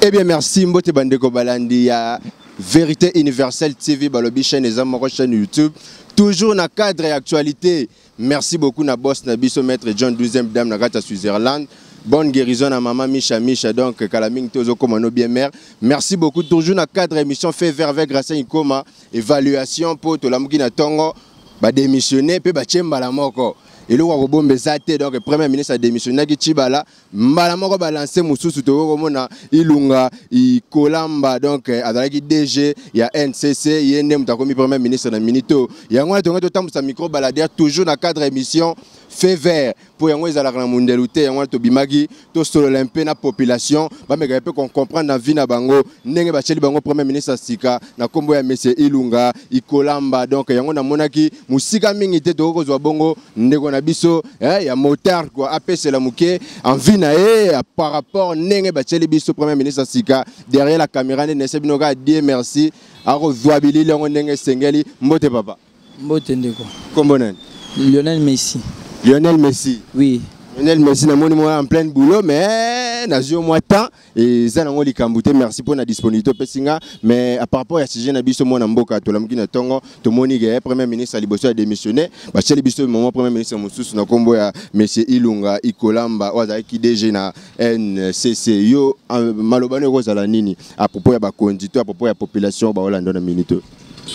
Eh bien, merci Mbote Bandeko Balandi ya Vérité Universelle TV balobi chaîne eza moko chaîne YouTube. Toujours na cadre et actualité. Merci beaucoup na boss na biso maître John 12e dame na kati ya Switzerland. Bonne guérison à maman Micha Micha donc kala mingi tozo koma no bien mère. Merci beaucoup toujours na cadre émission fait vert avec Gracien Ikoma évaluation po tolamuki na tongo ba démissionner pe ba mbala moko. Eloko ya kobomba eza te donc premier ministre a démissionnaki Tshibala mbala moko balanse mosusu tokoki komona Ilunga Ikolamba donc azalaki DG ya NCC ye nde moto akomi premier ministre na minute oyo. Yango wana tongai totambwisa micro baladeur toujours na cadre émission fait vert mpo yango ezalaka na mondelu te. Yango wana tobimaki tosolola mpe na population bamekaka mpe comprendre na vie na bango ndenge batieli bango premier ministre ya sika na nkombo ya monsieur Ilunga Ikolamba. Donc yango namonaki mosika mingi te tokoki kozwa bongo ndeko na biso ya motard quoi apesela moke envie na ye par rapport ndenge batieli biso premier ministre ya sika derrière la caméra nde nese bino kaka Dieu merci akozwa bilili yango ndenge esengeli. Mbote papa. Mbote ndeko. Kombo nani? Lionel Messi. Lionel Messi. Oui. Lionel Messi namoni moi en plein boulot mais nazwi yo mwa temps eza nango likambo te. Merci pour la disponibilité opesi nga mais par rapport ya sujet na biso mwana mboka tolamuki na ntongo tomoni ke premier ministre ya liboso ya démissionné batieli biso moment premier ministre mosusu na nkombo ya monsieur Ilunga Ikolamba oyo azalaki DG na NCC. Yo maloba no ekozala nini à propos ya bakonzi to à propos ya population baolanda na minute oyo?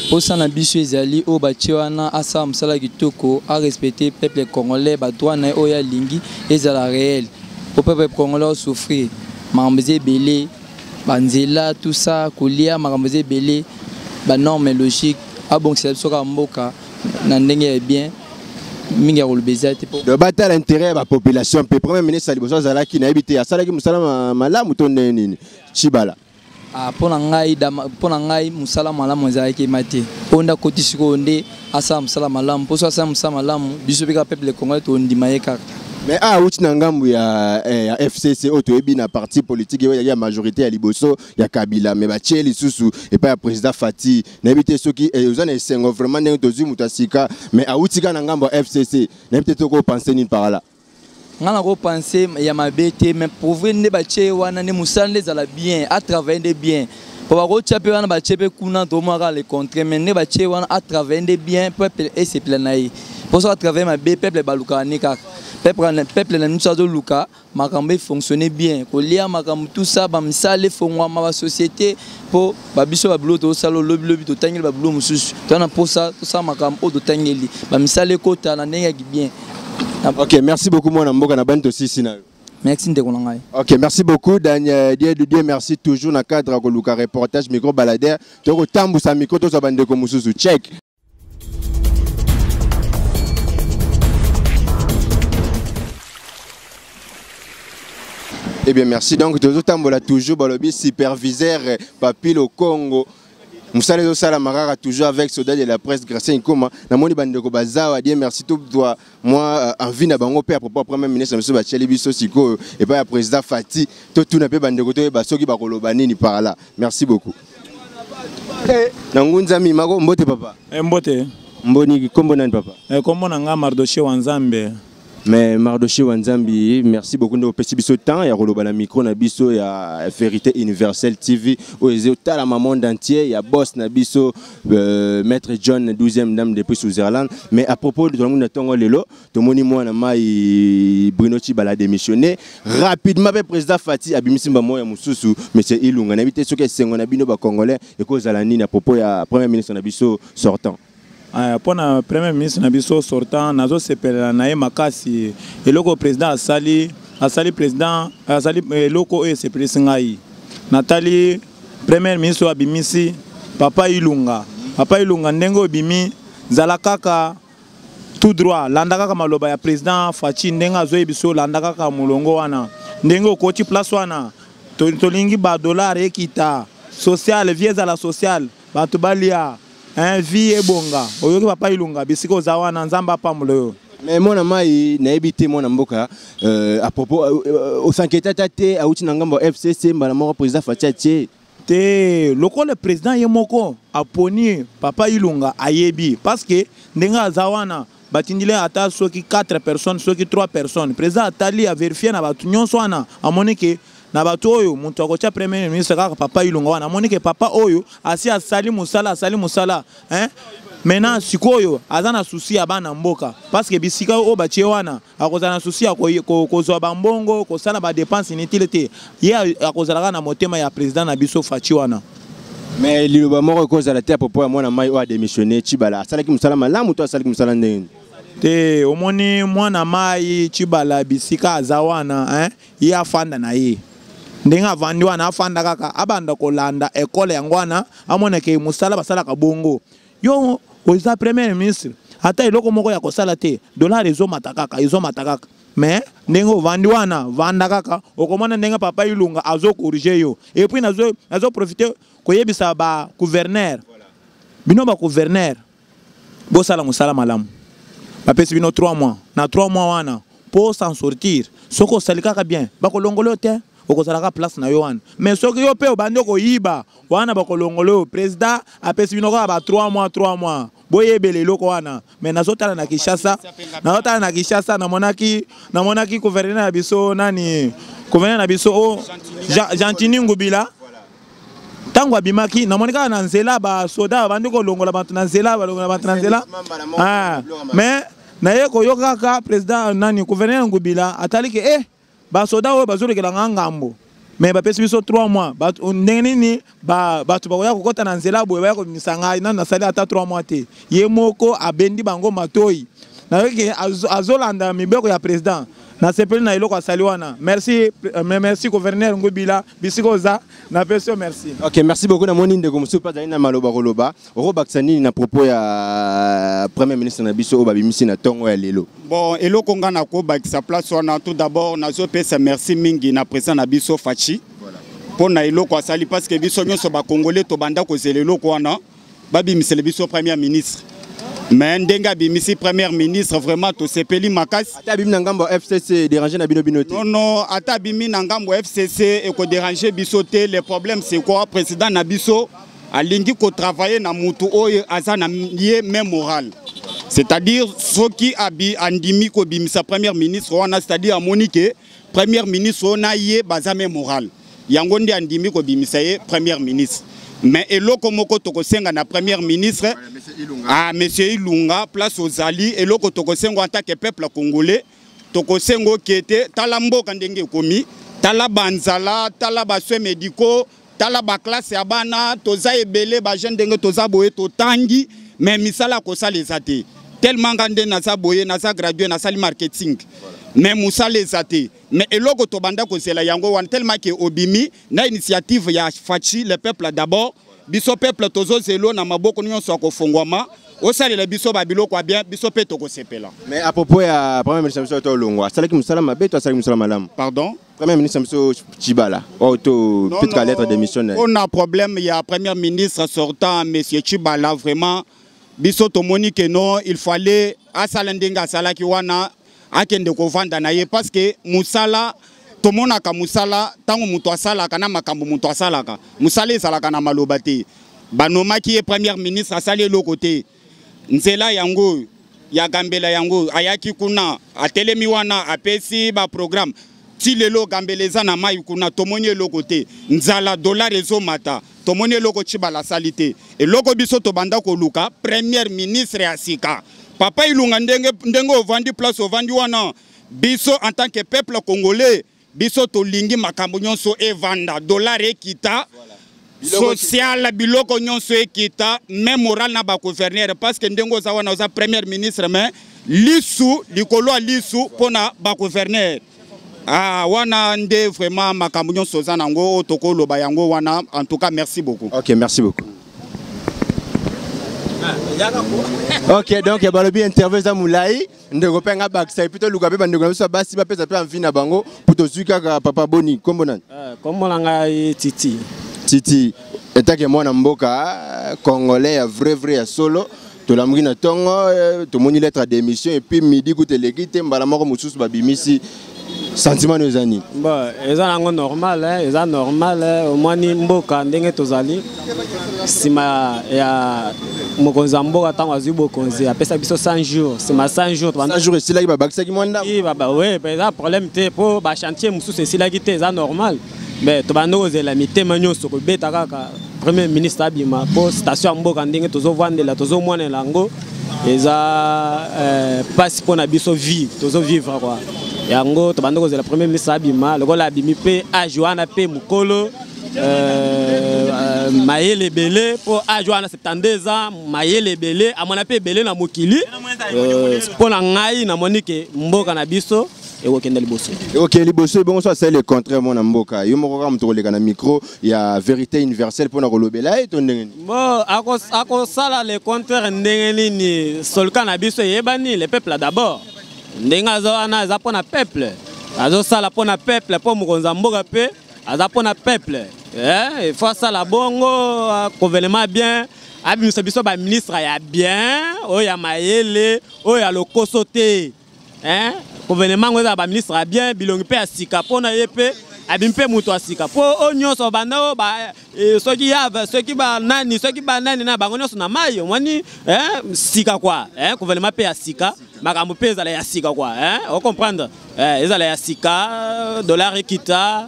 Posa na biso ezali oyo batie wana asala mosala kitoko, arespecte peuple congolais, ba droit na ye oyo alingi ezala réel. Po peuple congolais osouffrir makambo eza ebele, banzela tout ça, kolia makambo eza ebele, ba norme logique abongisela biso kaka mboka na ndenge ya bien. Mingi ya koloba eza te po Donc, batala intérêt ya ba population mpe premier ministre ya liboso azalaki nayebi te asalaki mosala malamu to ndenge nini Tshibala. Ah, mpo na ngai, dama, mpo na ngai mosala malamu ezalaki ema te. Oyo nde akoti sikoyo nde asala mosala malamu. Mpo soki asala mosala malamu, biso mpe kaka peuple congolais tondima ye kaka. Mais awuti na ngambu ya FCC oyo toyebi na parti politique oyo ya majorité ya liboso ya Kabila, mais batie lisusu epai ya président Fati. Nayebi te soki oza na esengo vraiment ndenge tozwi moto ya sika, mais awuti kaka na ngambu ya FCC. Nayebi te soki opense nini par là. Nga na ko penser ya mabe te, mais pour vrai nde batie wana nde mosala nde ezala bien, a travailler nde bien. Po bakotia mpe wana batie mpe kuna tomonaka le contraire, mais nde batie wana a travailler nde bien, peuple esepela na ye. Po soki a travailler mabe, peuple balukaka ne kaka. Peuple na biso azoluka makambo e fonctionner bien, kolia makambo tout ça, ba misala efongwama, ba société, po ba biso ba biloko tozosala lobi lobi totangeli ba biloko mosusu. Toza na mposa tosala makambo oyo totangeli, ba misala ekota na ndenge ya bien. Ok, merci beaucoup mwana mboka na bani tosisi na yo. Merci ndeko na ngai. Ok, merci beaucoup Daniel Dieu Dieu merci toujours na cadre ya koluka reportage micro baladeur. Toko tambusa micro tozwa ba ndeko mosusu. Check. Eh bien merci. Donc tozo tambola toujours balobi superviseur Papi Lokongo. Moussa les osala marara toujours avec soldat de la presse Gracien Ikoma. Namoni bandeko bazawa Dieu merci tout doit moi envie na bango pe à propos premier ministre monsieur Bacheli biso siko et pas président Fati to tout na pe bandeko to ba soki ba koloba nini par là. Merci beaucoup. Eh na ngunza mi mako mbote papa. Eh mbote. Mboni kombo nani papa? Eh kombo na nga Mardoché Wanzambe. Mais Mardoché Wanzambi, merci beaucoup de petit biso temps ya koloba na micro na biso ya Vérité Universelle TV oyo tala ma monde entier ya boss na biso Maître John 12e dame depuis Switzerland. Mais à propos de tolongo tongo lelo tomoni mwana mai Bruno Tshibala démissionné rapidement pe président Fati abimisi mba moya mususu monsieur Ilunga na bité soki esengo na bino ba congolais ekozala nini à propos ya premier ministre na biso sortant. Aya, pona premier ministre na biso sortant nazo sepelela na ye makasi eloko président asali, asali président asali eloko oyo esepelisi ngai. Natali premier ministre oyo abimisi papa Ilunga. Papa Ilunga ndenge obimi zala kaka tout droit, landa kaka maloba ya président Fatshi ndenge azoyebi biso, landa kaka molongo wana ndenge okoti place wana tolingi ba dollar ekita social vie ezala social bato balia hein, vie ebonga. Oyoki papa Ilunga bisika oza wana Nzambe apambola yo. Mais mwana mai nayebi te mwana mboka à propos osanketa ta te auti na ngambo ya FCC mbala moko président Fatshi atie te lokola président ye moko aponi papa Ilunga ayebi parce que ndenge aza wana batindile ata soki 4 personnes soki 3 personnes président atali a vérifier na bato nyonso wana amoni ke Na bato oyo moto akotia premier ministre kaka papa Ilunga wana. Amoni ke papa oyo asi asali mosala, asali mosala, hein? Maintenant sikoyo aza na souci ya bana mboka, parce que bisika oyo batie wana akozala na souci ya kozwa bambongo, kosala ba dépense inutile te. Ye akozala kaka na motema ya président na biso Fatshi wana. Mais liloba moko ekozala te à propos ya mwana mai oyo adémissionné, Tshibala, asalaki mosala malamu to asalaki mosala ndenge nini? Te, omoni mwana mai Tshibala, bisika aza wana, hein? Ye afanda na ye ndenge avandi wana, afanda kaka, abanda kolanda ekole yango wana, amonake mosala basalaka bongo. Yo oza premier ministre, ata eloko moko ya kosala te. Dollar ezomata kaka, ezomata kaka, mais ndenge ovandi wana, vanda kaka, okomona ndenge papa Ilunga azocorriger yo. Et puis nazoprofiter koyebisa bagouverneur, bino bagouverneur, bosala mosala malamu. Bapesi bino 3 mois. Na 3 mois wana, mpo s'en sortir, soki osali kaka bien, bakolongola yo te, okozalaka place na yo wana. Mais soki yo mpe obandi koyiba wana, bakolongola yo. Président apesi bino kaka ba 3 mois, 3 mois, boyebela eloko wana. Mais nazotala na Kinshasa, nazotala na Kinshasa, namonaki gouverneur na biso, nani, gouverneur na biso o Gentiny Ngobila, ntango abimaki, namoni kaka na nzela basoda babandi kolongola bato na nzela, balongola bato na nzela. Ah, mais naye koyoka kaka président, nani, gouverneur Ngobila atali ke basoda oyo bazolekela nga ngambo, mais bapesi biso 3 mois, ndenge nini bato bakoya kokɔta na nzela boye, baya kobimisa ngai nanu nasali ata 3 mois te? Ye moko abendi bango matoi. Nayoki azolanda mibeko ya président. Nasepeli na eloko asali wana. Merci, merci gouverneur Ngobila, bisika oza, napesi yo merci. Ok, merci beaucoup. Namoni ndeko mosusu mpe azali na maloba koloba. Okobakisa nini na propos ya premier ministre na biso oyo babimisi na ntongo ya lelo? Bon, eloko nga nakobakisa place wana, tout d'abord nazopesa merci mingi na président na biso Fatshi mpo na eloko asali, parce que biso nyonso bakongole tobanda kozela eloko wana, babimisela biso premier ministre. Mais ndenge abimisi premier ministre, vraiment tosepeli makasi. Ata abimi na ngambo ya FCC, déranger na bino bino te? Non, non, ata abimi na ngambo ya FCC, ekodéranger biso te. Le problème, c'est quoi? Président na biso alingi kotravailler na mutu oyo aza na ye même moral, c'est-à-dire soki abi andimi kobimisa premier ministre wana, c'est-à-dire amoni ke premier ministre oyo na ye baza même moral, yango nde andimi kobimisa ye premier ministre. Mais eloko moko tokosenga na premier ministre, ah, monsieur Ilunga, place ozali, eloko tokosenga en tant que peuple congolais, tokosenga oke te. Tala mboka ndenge ekomi, tala banzala, tala basoins médicaux, tala baclasse ya bana. Toza ebele bajeune, ndenge toza boye, totangi, mais misala kosala eza te. Tellement nga nde naza boye, naza gradué, nasali marketing, mais mosala eza te. Mais eloko tobanda kozela yango wana. Tellement ke obimi na initiative ya Fatshi, le peuple d'abord, biso peuple tozozela na maboko nyonso ya kofungwama, osalela biso babiloko ya bien, biso mpe tokosepela. Mais à propos ya premier ministre na biso to olongwa, asalaki mosala mabe to asalaki mosala malamu? Pardon? Premier ministre na biso Tshibala oyo to peut-être lettre de démission na ye. On a problème ya premier ministre sortant, monsieur Tshibala. Vraiment, biso tomoni ke non, il fallait asala ndenge asalaki wana, akende kovanda na ye, parce que mosala tomonaka, mosala ntango moto asalaka na makambo, moto asalaka mosala ezalaka na maloba te. Banomaki ye premier ministre, asali eloko te. Nzela yango ya Gambela, yango ayaki kuna, atelemi wana, apesi baprogramme, ti lelo Gambela eza na mai kuna, tomoni eloko te. Nzala, dollar ezomata, tomoni eloko Tshibala asali te. Eloko biso tobanda koluka, premier ministre ya sika, papa Ilunga, ndenge, ndenge ovandi, place ovandi wana, biso en tant que peuple congolais, biso tolingi makambo nyonso evanda, dollar ekita, social, biloko nyonso ekita, même moral na bagouverneur, parce que ndenge oza wana, oza premier ministre, mais lisu likolo ya lisu mpona bagouverneur. Ah, wana nde vraiment makambo nyonso oza nango oyo tokoloba yango wana. En tout cas, merci beaucoup. Ok, merci beaucoup. Ok, donc balobi interview eza molai. Ndeko mpe nga bakisa, et puis toluka mpe bandeko na biso ya basi bapesa mpe envie na bango, mpo tozwi kaka papa. Boni, nkombo nani? Kombo na ngai Titi. Titi, etake mwana mboka congolais ya vrai vrai, ya solo, tolamuki na ntongo, tomoni lettre ya démission, et puis midi kuta eleki te, mbala moko mosusu babimisi. Sentiment no eza nini? Bon, eza nango normal, eza normal. Omwani mboka ndenge tozali nsima ya Mokonzi ya mboka ntango azwi bokonzi apesa biso 100 jours, nsima 100 jours 100 jours esilaki, babakisaki mwa ndambo. Oui, eza problème te, mpo bachantier mosusu esilaki te, eza normal. Mais tobandi kozela, mitema nyonso kobeta kaka premier ministre abima, mpo station ya mboka ndenge tozovandela, tozomonela yango, eza mpasi mpo na biso, vie tozovivre quoi. Yango tobandi kozela premier ministre abima. Lokola abimi mpe age wana mpe mokolo, mayele ebele, mpo age wana 72 ans, mayele ebele amona mpe ebele na mokili. Mpo na ngai namoni ke mboka na biso ekokende liboso. Ekokende liboso. Ebongo so asali le contraire, mwana mboka, yo moko kaka moto koleka na micro ya Vérité Universelle mpona kolobela ye to ndenge nini? Bon, akosala le contraire ndenge nini? Slogan na biso eyebani, le peuple d'abord. Ndenge aza wana eza mpo na peuple, azosala mpo na peuple, mpo mokonzi ya mboka mpe aza mpo na peuple. Il faut asala bongo gouvernement bien, abimisa biso baministre ya bien, oyo ya mayele, oyo ya lokoso te. Gouvernement yango ezala baministre ya bien, bilongi mpe ya sika, mpo na ye mpe abimi mpe moto ya sika, mpo oyo nyonso banda oyo soki yave, soki banani, soki banani na bango nyonso na mai omoni sika quoi. Gouvernement mpe ya sika, makambo mpe ezala ya sika quoi, ocomprendre, ezala ya sika, dollar ekita,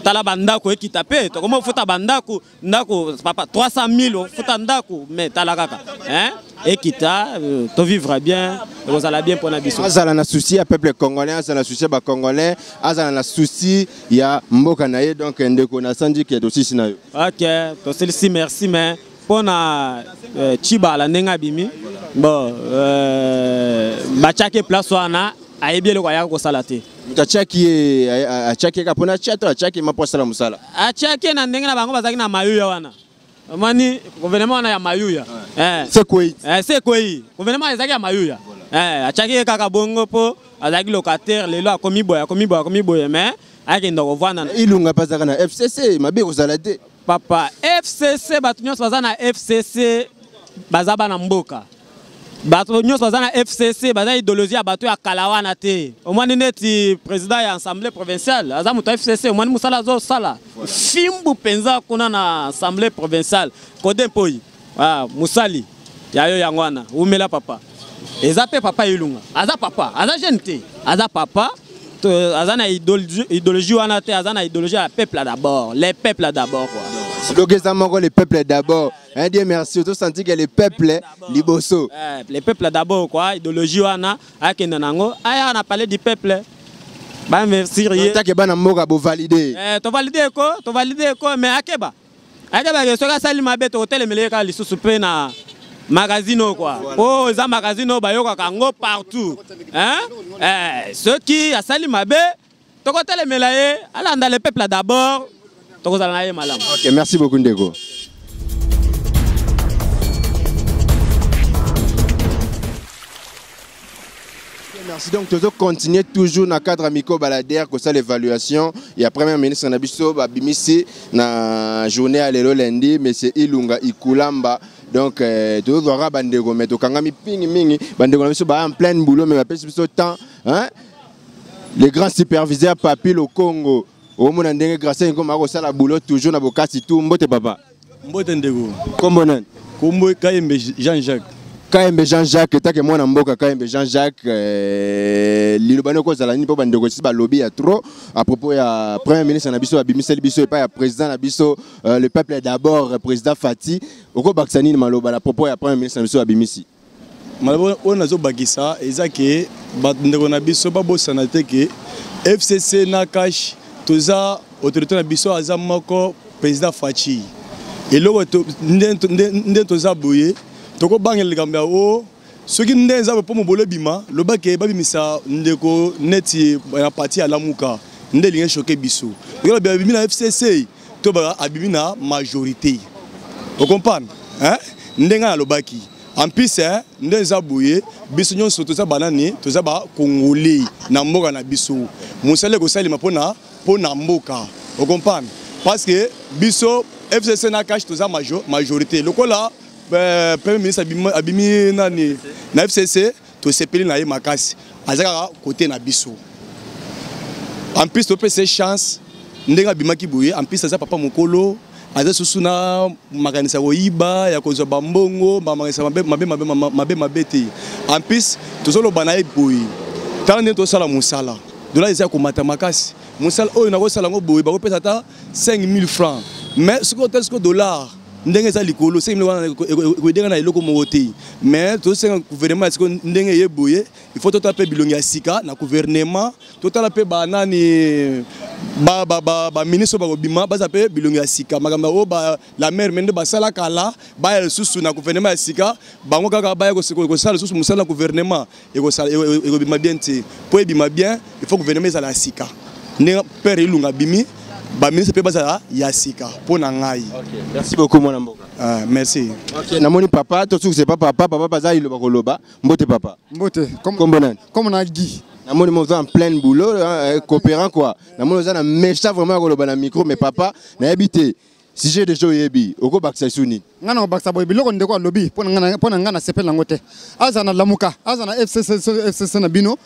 tala bandako ekita mpe, tokoma ofuta bandako, ndako papa 300 000 ofuta ndako, mais tala kaka ekita, tovivre bien, ekozala bien mpona biso. Azala na souci ya peuple congolais, azala na souci ya bacongolais, azala na souci ya mboka na ye. Donc ndeko, nasandi ke tosisi na yo. Ok, tosilisi, merci. Mais mpona Tshibala ndenge abimi, bon, batiaki place wana, ayebi eloko ayaka kosala te. Moto atiaki ye, atiaki ye kaka mpona atia to atiaki ma mpo asala mosala? Atiaki ye na ndenge na bango, bazalaki na mayuya wana. Omoni gouvernement wana ya mayuya. Se kwei. Se ekwei, gouvernement ezalaki ya mayuya. Atiaki ye kaka bongo mpo azalaki locataire. Lelo akomi boye, akomi boye, akomi boye, mais akenda kovanda. Ilunga mpe azalaka na FCC, mabe kozala te. Papa, FCC, bato nyonso baza na FCC baza bana mboka. Bato nyonso baza na FCC baza idéologie ya bato ya kala wana te. Omwani neti président ya assemblée provinciale aza moto ya FCC, omwani mosala azosala fimbu mpenza kuna na assemblée provinciale, Kode Mpoi. Ah, mosali ya yo yango wana, umela papa. Eza mpe papa Ilunga aza papa, aza jeune te, aza papa, aza na idéologie wana te, aza na idéologie ya peuple d'abord, les peuples d'abord quoi. Donc eza moko, le peuple d'abord. Hein, Dieu merci, tosenti que le peuple liboso. Le peuple d'abord quoi, idéologie wana akende nango, aya na palais du peuple, bainvestir ye. Take bana mboka bovalide. Tovalide ko, tovalide ko, mais akeba, akeba ke soki asali mabe, tokotelemela ye kaka lisusu mpe na magazine oyo quoi, po eza magazine oyo bayokaka yango partout, hein? Soki asali mabe, tokotelemela ye. Alanda le peuple d'abord, tokozala na ye malamu. Ok, merci beaucoup ndeko. Merci. Donc, toujours continuer toujours dans le cadre Micro Baladeur, que ça l'évaluation. Il y a Premier ministre na biso, babimisi, na journée ya lelo lundi, monsieur Ilunga Ikulamba. Donc, toujours voir bandeko, mais tokangami mingi mingi, bandeko na biso ba en plein boulot, mais bapesi biso temps, hein? Le grand superviseur Papi le Congo. Omona ndenge grâce ngoma akosala boulot toujours na bokasi tu. Mbote papa. Mbote ndeko. Kombo nani? Kombo Kayembe Jean-Jacques. Kayembe Jean-Jacques, take mwana mboka Kayembe Jean-Jacques, liloba noko ozala nini mpo bandeko esi balobi ya trop à propos ya premier ministre na biso abimiseli biso epai ya président na biso, le peuple d'abord, président Fati. Okobakisa nini maloba na propos ya premier ministre na biso abimisi? Maloba oyo nazobakisa eza ke bandeko na biso babosana te ke FCC na CACH toza autorité na biso aza moko, président Fatshi. Eloko nde toza boye, tokobangela likambo ya o soki nde eza mpo mobolo ebima, lobake babimisa ndeko neti na parti ya Lamuka nde elingi echoquer biso. Lobi abimi na FCC to abimi na majorité, ocomprendre, hein? Ndenge alobaki en plus, nde eza boye, biso nyonso toza banani, toza bacongolais na mboka na biso. Mosala ekosalema mpona mboka, ocomprendre, parce que biso FCC na CACH toza majorité. Lokola premier ministre abimi nani na FCC, tosepeli na ye makasi, aza kaka kote na biso. En plus topesa ye chance ndenge abimaki boye. En plus aza papa mokolo. Aza susu na makanisi ya koyiba, ya kozwa bambongo, bamakanisi mabe mabe mabe mabe mabe te. En plus tozoloba na ye boye, tala ndenge tosala mosala, dola eza komata makasi. Mosala oyo nakosala yango boye, bakopesa ata 5000 francs, mais soki otali sikoyo dollar ndenge eza likolo, 5000 wana ekoyedeka na eloko moko te. Mais tozosenga gouvernement ya sikoyo ndenge eye boye, il faut totala mpe bilongi ya sika na gouvernement, totala mpe banani baministre bakobima, baza mpe bilongi ya sika. Makambo oyo la mare me nde basala kala, baya lisusu na gouvernement ya sika, bango kaka baya kosala lisusu mosala na gouvernement, ekobima bien te. Mpo ebima bien, il faut gouvernement ezala ya sika. Ndenge père Ilunga abimi, baministre mpe bazala ya sika mpo na ngai. Merci beaucoup mwana mboka. Merci. Okay, namoni papa tosukisa pa papa, papa baza liloba koloba. Mbote papa. Mbote. Kombo nani? Comme na Guy. Namoni moza en plein boulot, hein, coopérant quoi. Namoni oza na méchant vraiment koloba na micro, mais papa nayebi te. Sujet déjà oyebi, okobakisa lisusu nini? Nga na kobakisa boye, biloko ndeko alobi mpo na nga nasepeli yango te. Aza na Lamuka, aza na FCC, FCC na bino,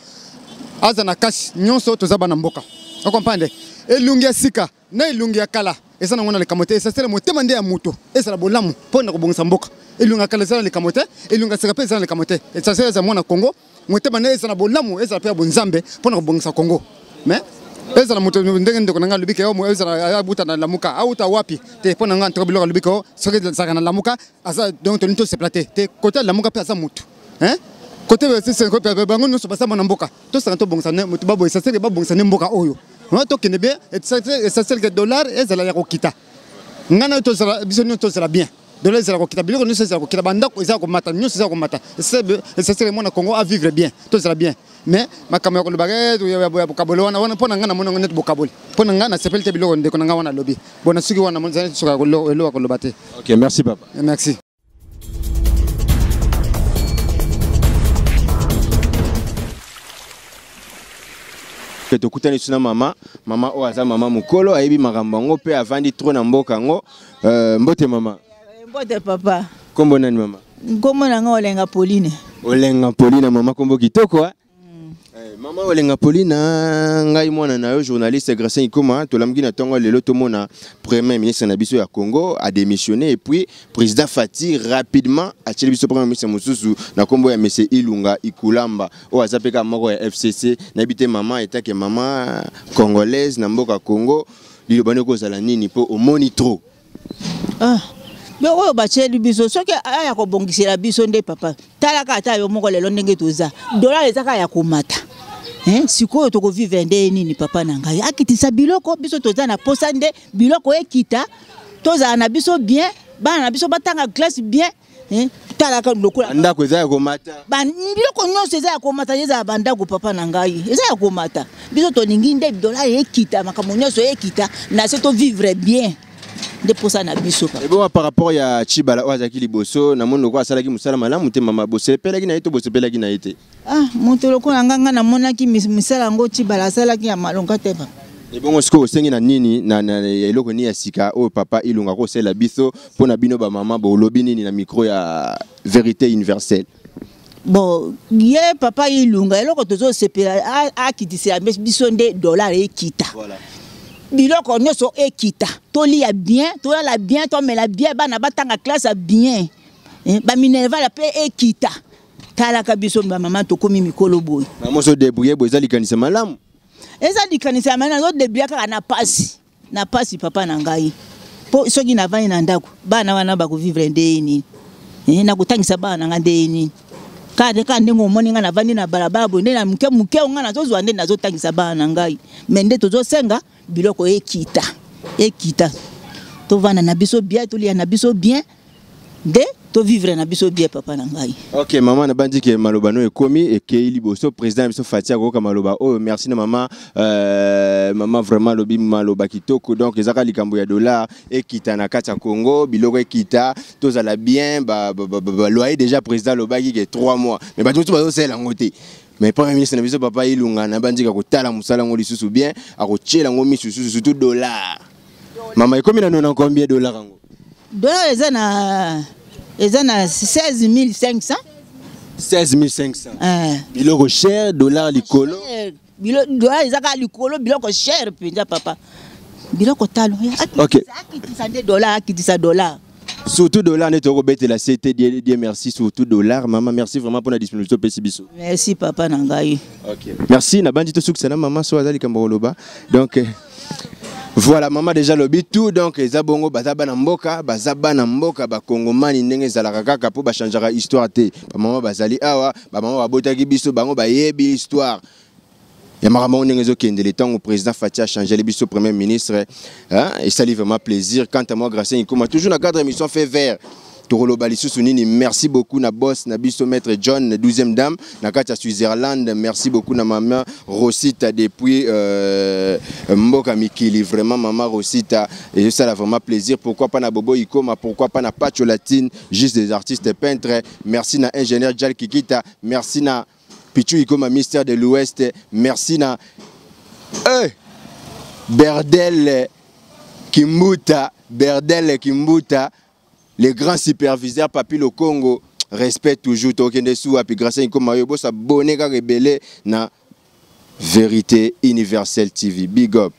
aza na cash, nyonso toza bana mboka. Okomprendre? Elungi ya sika na elungi ya kala eza nango na likambo te. Esasele motema nde ya moto ezala bolamu mpo na kobongisa mboka. Elungi ya kala eza na likambo te, elungi ya sika mpe eza na likambo te. Esasele eza mwana Congo, motema nde eza na bolamu, ezala mpe ya bonzambe mpo na kobongisa Congo. Mais ezala moto ndenge ndeko na ngai alobi ke ezala abuta na Lamuka, auta wapi te. Mpo na ngai ntoka biloko alobi ke soki ezalaka na Lamuka aza, donc tolingi tosepela te te. Kote ya Lamuka mpe aza motu, hein, kote bango nyonso baza mwana mboka. Tosanga tobongisa moto baboye, esasele babongisa nde mboka oyo tokende bien. Esasele ke dollar ezala ya kokita, ngai na tozala, biso nyonso tozala bien. Dollar ezala kokita, biloko nyonso ezala kokita, bandako eza komata, nyonso eza komata. Esasele mwana Congo a vivre bien, tozala bien. Mais makambo ya koloba ya bokaboli wana wana, mpo na ngai namoni yango neti bokaboli. Mpo na ngai nasepeli te biloko ndeko na ngai wana alobi. Bon, na soki wana soka eloko ya koloba te. Ok, merci papa. Merci. Tokutani so na mama, mama oyo aza mama mokolo, ayebi makambo yango mpe avandi trop na mboka yango. Mbote mama. Mbote papa. Kombo nani mama? Nkombo na nga Olenga Pauline. Olenga Pauline, mama, kombo kitoko. Mama Olenga Pauline, ngai mwana na yo journaliste Gracien Ikoma, tolamki na ntongo lelo tomona premier ministre na biso ya Congo a démissionné et puis président Fati rapidement atieli biso premier ministre mosusu na kombo ya monsieur Ilunga Ikulamba oyo aza mpe kaka moko ya FCC. Nayebi te mama, etake mama congolaise na mboka Congo, liloba nde kozala nini mpo omoni trop? Ah, biloko oyo batieli biso, soki aya kobongisela biso nde papa, talaka ata yo moko lelo ndenge toza, dollar eza kaka ya komata. Sikoyo tokovivre nde nini papa na ngai? Akitisa biloko, biso toza na posa nde biloko ekita, tozala na biso bien, bana na biso batanga classe bien. Talaka lokola bandako eza ya komata, biloko nyonso eza ya komata, ezala bandako papa na ngai eza ya komata. Biso tolingi nde dollar ekita, makambo nyonso ekita na se, tovivre bien nde posa na biso papa. Ebongo par rapport ya Tshibala oyo azalaki liboso, namoni lokola asalaki mosala malamu te. Mama, bosepelaki na ye to bosepelaki na ye te? Ah, moto lokola nga, nga namonaki misala yango Tshibala asalaki ya malonga te papa. Ebongo sikoyo osengi na nini na eloko nini ya sika oyo papa Ilunga kosalela biso mpo na bino bamama? Bolobi nini na micro ya Vérité Universelle? Bon, ye papa Ilunga, eloko tozosepela, akitisela biso nde dollar ekita. Biloko nyonso ekita, tolia bien, tolala bien, tomela bien, bana batanga classe ya bien, baminerval mpe ekita. Talaka biso bamama tokomi mikolo boye. Mama, ozodébrouille boye, eza likanisi malamu? Eza likanisi ya malamu, nazodébrouille kaka na pasi, na pasi papa na ngai, mpo soki navandi na ndako, bana wana bakovivre nde nini? Nakotangisa bana na ngai nde nini? Kaka ndenge omoni ngai navandi na balabala boye, nde na moke moke ngai nazozwa nde nazotangisa bana na ngai. Mais nde tozosenga biloko ekita, ekita, tovanda na biso bien, tolia na biso bien, nde tovivre na biso bien papa na ngai. Ok mama, nabandi ke maloba no ekomi ekei liboso président na biso Fati akoyoka maloba oyo. Merci na mama. Mama vraiment alobi maloba kitoko. Donc ezaka likambo ya dollar ekita na kati ya Congo, biloko ekita, tozala bien. Baloyer déjà président alobaki ke 3 mois, mais bato mosusu bazosalela yango te. Mais premier ministre na biso papa Ilunga, nabandika kotala mosala yango lisusu bien, akotiela yango misu lisusu, surtout dollar. Mama, ekomi na nona combien dollar yango? Dollar eza na 16 500. 16 500. Biloko cher, dollar likolo. Dollar eza kaka likolo, biloko cher mpenza papa. Biloko talo. Ok. Akitisa nde dollar, akitisa dollar. Surtout dollar nde tokobetela sete. Dieu, Dieu merci, surtout dollar. Mama, merci vraiment mpona disponibilité opesi biso. Merci papa na ngai. Okay. Merci. Nabandi tosukisa na mama so aza likambo koloba. Donc voilà, mama déjà lobi tout. Donc eza bongo, baza bana mboka, baza bana mboka, bakongomani, ndenge ezalaka kaka mpo bachangeaka histoire te. Bamama bazali awa, bamama babotaki biso, bango bayebi histoire ya makambo ndenge ezokendele. Ntango président Fatshi achangeli biso premier ministre, hein, esali vraiment plaisir. Quant à moi, Gracien Ikoma, toujours na cadre émission Fait Vert. Tokoloba lisusu nini? Merci beaucoup na boss na biso, maître John 12e dame na kati ya Switzerland. Merci beaucoup na mama Rosita depuis mboka mikili. Vraiment, mama Rosita, ezosala vraiment plaisir. Pourquoi pas na Bobo Ikoma? Pourquoi pas na Pacho Latine, juste des artistes peintres? Merci na ingénieur Jal Kikita, merci na Pichu Ikoma, mystère de l'Ouest. Merci na Berdel Kimbuta, Berdel Kimbuta, le grand superviseur Papi le Congo. Respect toujours. Tokende su api grâce Ikoma yo, bosabonner kaka ebele na Vérité Universelle TV. Big up.